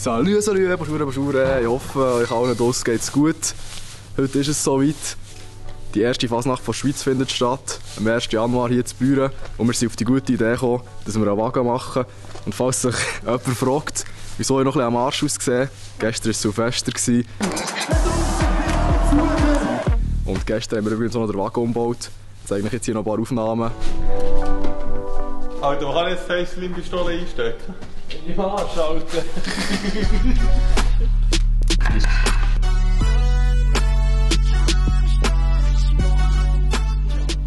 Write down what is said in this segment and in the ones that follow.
Salut, Bonjour. Ich hoffe, euch allen draussen geht's gut. Heute ist es soweit. Die erste Fasnacht von der Schweiz findet statt. Am 1. Januar hier in Büren. Und wir sind auf die gute Idee gekommen, dass wir einen Wagen machen. Und falls sich jemand fragt, wieso ich noch ein bisschen am Arsch aussehe, gestern war es Silvester. Und gestern haben wir übrigens auch noch den Wagen umgebaut. Ich zeige euch jetzt hier noch ein paar Aufnahmen. Alter, man kann jetzt Facelift-Pistole einstecken. Ja, schalten.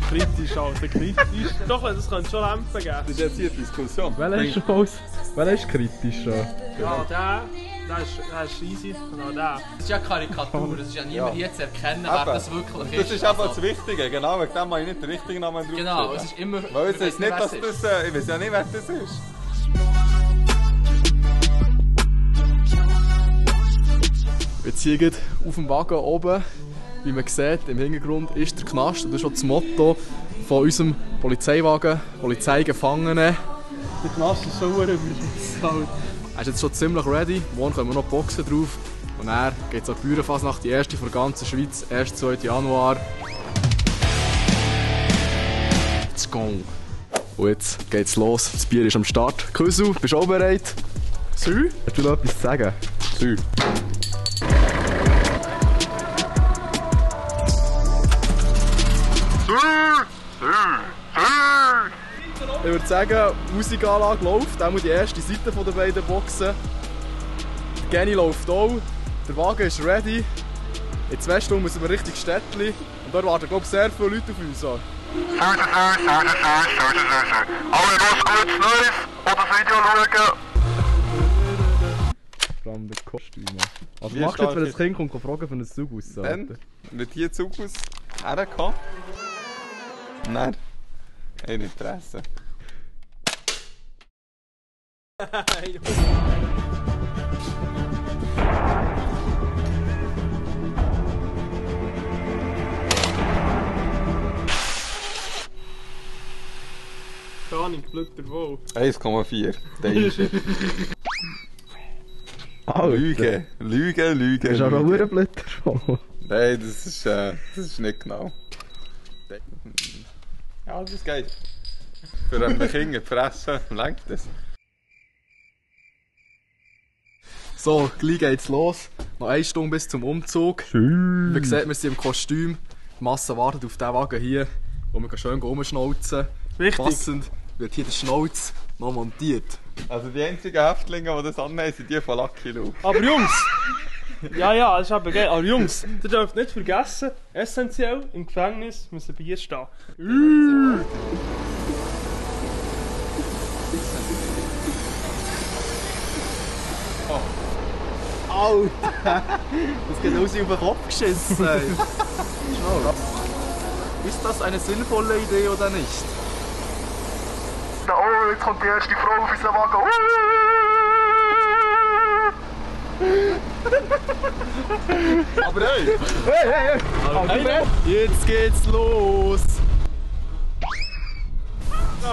Kritisch, Alter, kritisch. Doch, das könnte schon Lampen geben. Das ist jetzt hier die Diskussion. Welcher ist kritisch? Ja, der ist easy. Genau, der. Das ist ja Karikatur, das ist ja niemand hier zu erkennen, wer das wirklich ist. Das ist einfach das Wichtige, genau, wegen dem habe ich nicht den richtigen Namen drauf. Genau, es ist immer... Weil es ist nicht, dass das... Ich weiß ja nicht, wer das ist. Jetzt hier auf dem Wagen oben, wie man sieht, im Hintergrund ist der Knast. Und das ist auch das Motto von unserem Polizeiwagen, Polizeigefangene. Der Knast ist so überschützt. Er ist jetzt schon ziemlich ready. Morgen können wir noch Boxen drauf. Und dann geht es an die Bürenfasnacht, die erste von der ganzen Schweiz, 1. 2. Januar. Let's go! Und jetzt geht's los. Das Bier ist am Start. Küsu, bist du auch bereit? Sü? Hast du noch etwas zu sagen? Sü. Ich würde sagen, die Musikanlage läuft, auch die erste Seite der beiden Boxen. Der Genny läuft auch, der Wagen ist ready. In 2 Stunden müssen wir richtig Städtli und dort warten, glaube ich, sehr viele Leute auf uns an. Alle los, gutes Neues oder das Video schauen. Vor allem die Kostüme. Also macht jetzt, wenn das Kind kommt, fragen für einen Zug aus. Dann wird hier Zug aus hergekommen. Nein, ich nicht Interesse. Keine Ahnung, Blütter wo. 1,4. Der ist es. Lüge. Das ist auch noch ein Blätter. Nein, das ist nicht genau. Ja, das geht. Für ein Kind zu fressen, lenkt das. So, gleich geht's los. Noch 1 Stunde bis zum Umzug. Schön. Wie gesagt, wir sind im Kostüm. Die Masse wartet auf diesen Wagen hier, wo wir schön rumschnauzen. Richtig. Passend wird hier der Schnauz noch montiert. Also die einzigen Häftlinge, die das annehmen, sind die von Lucky Luke. Aber Jungs! Ja, das ist aber geil. Aber Jungs, ihr dürft nicht vergessen, essentiell im Gefängnis müssen Bier stehen. Alter! Das geht aus wie auf den Kopf geschissen. Schau. Ist das eine sinnvolle Idee oder nicht? Oh, jetzt kommt die erste Frau auf unseren Wagen. Aber hey! Hey! Jetzt geht's los!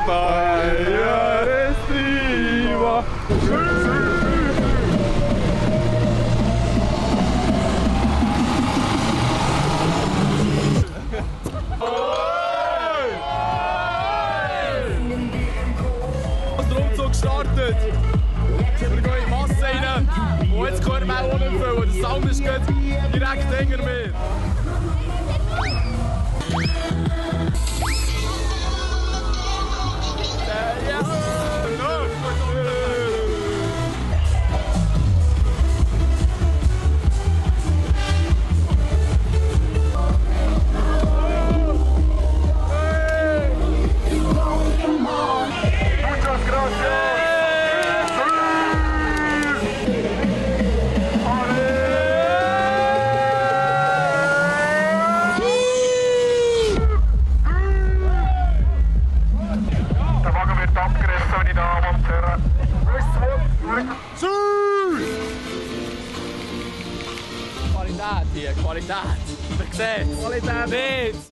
Fire Estiva! Der Umzug gestartet! Wir gehen in die Masse rein! Und jetzt können wir auch nicht füllen. Der Sound ist direkt hinter mir! Qualität hier, Qualität. Man sieht Qualität.